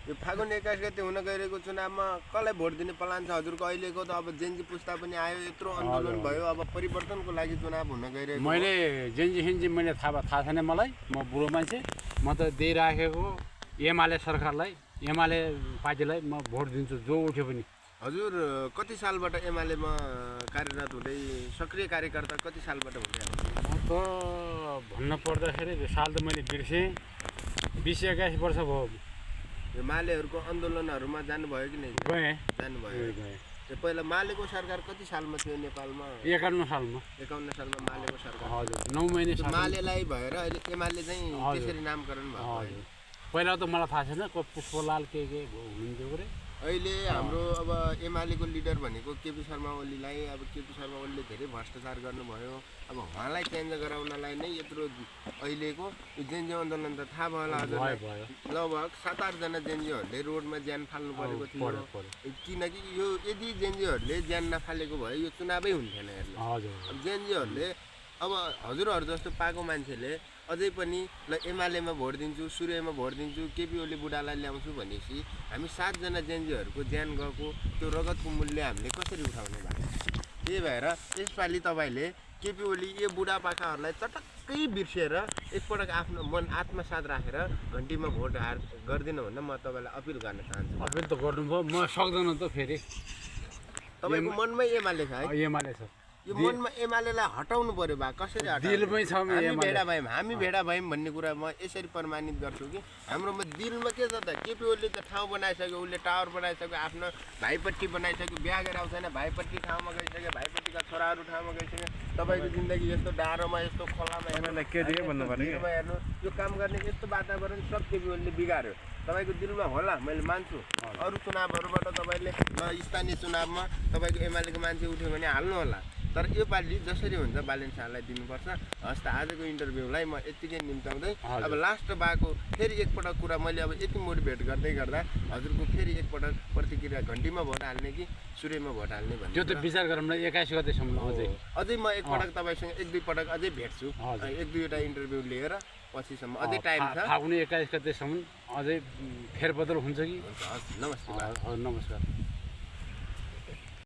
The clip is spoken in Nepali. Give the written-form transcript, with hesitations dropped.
यो फागुन 21 गते हुन गइरहेको चुनावमा कसलाई भोट दिने प्लान छ हजुरको? अहिलेको त अब जेनजी पुस्ता पनि आयो, यत्रो आन्दोलन भयो, अब परिवर्तनको लागि चुनाव हुन गइरहेको। मैले जेनजी मैले थाहा छैन मलाई, म बुढो मान्छे, म त दिइराखेको एमाले सरकारलाई, एमाले पार्टीलाई म भोट दिन्छु जो उठ्यो पनि। हजुर कति सालबाट एमालेमा कार्यरत हुँदै सक्रिय कार्यकर्ता कति सालबाट हुँदै आउँछ? म त भन्न पर्दाखेरि साल त मैले बिर्सेँ, 20-21 वर्ष भयो। यो मालेहरूको आन्दोलनहरूमा जानुभयो कि नै? गएँ, जानुभयो। त्यो पहिला मालेको सरकार कति सालमा थियो नेपालमा? 51 सालमा। 51 सालमा मालेको सरकार। हजुर 9 महिने मालेलाई भएर अहिले एमाले चाहिँ त्यसरी नामकरण भएको। हजुर पहिला त मलाई थाहा छैन, पुष्पलाल के हुनुहुन्थ्यो अरे। अहिले हाम्रो अब एमालेको लिडर भनेको केपी शर्मा ओलीलाई, अब केपी शर्मा ओलीले धेरै भ्रष्टाचार गर्नुभयो। अब उहाँलाई चेन्ज गराउनलाई नै यत्रो अहिलेको जेनजी आन्दोलन त थाहा भयो होला हजुर। लगभग 7-8 जना जेनजीहरूले रोडमा ज्यान फाल्नु परेको थियो, किनकि यो यदि जेनजीहरूले ज्यान नफालेको भए यो चुनावै हुन्थेन हेर्नु। अब जेनजीहरूले अब हजुरहरू जस्तो पाएको मान्छेले अझै पनि ल एमालेमा भोट दिन्छु, सूर्यमा भोट दिन्छु, केपी ओली बुढालाई ल्याउँछु भनेपछि हामी 7 जना जेनजीहरूको ज्यान गएको त्यो रगतको मूल्य हामीले कसरी उठाउने भएको? त्यही भएर यसपालि तपाईँले केपी ओली यो बुढापाकाहरूलाई चटक्कै बिर्सेर एकपटक आफ्नो मन आत्मसात राखेर घन्टीमा भोट गरिदिनु भनेर म तपाईँलाई अपिल गर्न चाहन्छु। अपिल त गर्नुभयो, म सक्दैन त फेरि। तपाईँको मनमै एमाले छ है? एमाले छ। यो मनमा एमालेलाई हटाउनु पर्यो बा, कसरी दिलमै छ हामी भेडा भयौँ भन्ने कुरा म यसरी प्रमाणित गर्छु कि हाम्रोमा दिलमा के छ त? केपी ओलीले त ठाउँ बनाइसक्यो, उसले टावर बनाइसक्यो, आफ्नो भाइपट्टी बनाइसक्यो, बिहा गरेर आउँछ छैन, भाइपट्टी ठाउँमा गइसक्यो, भाइपट्टीका छोराहरू ठाउँमा गइसक्यो। तपाईँको जिन्दगी यस्तो डाँडोमा यस्तो खोलामा हेर्नु, यो काम गर्ने यस्तो वातावरण सब केपी ओलीले बिगार्यो। तपाईँको दिलमा होला, मैले मान्छु। अरू चुनावहरूबाट तपाईँले स्थानीय चुनावमा तपाईँको एमालेको मान्छे उठ्यो भने हाल्नु होला, तर यो पालि जसरी हुन्छ बालेन शाहलाई दिनुपर्छ। हस् त आजको इन्टरभ्यूलाई म यत्तिकै निम्ताउँदै अब लास्ट भएको फेरि एकपटक कुरा मैले अब यति मोटिभेट गर्दै गर्दा हजुरको फेरि एकपटक प्रतिक्रिया घन्टीमा भोट हाल्ने कि सूर्यमा भोट हाल्ने भन्ने त्यो त विचार गरौँ न। 21 गतेसम्म अझै म एकपटक तपाईँसँग 1-2 पटक अझै भेट्छु, 1-2वटा इन्टरभ्यू लिएर पछिसम्म अझै टाइम छ। फागुन 21 गतेसम्म अझै फेरबदल हुन्छ कि? नमस्ते। नमस्कार।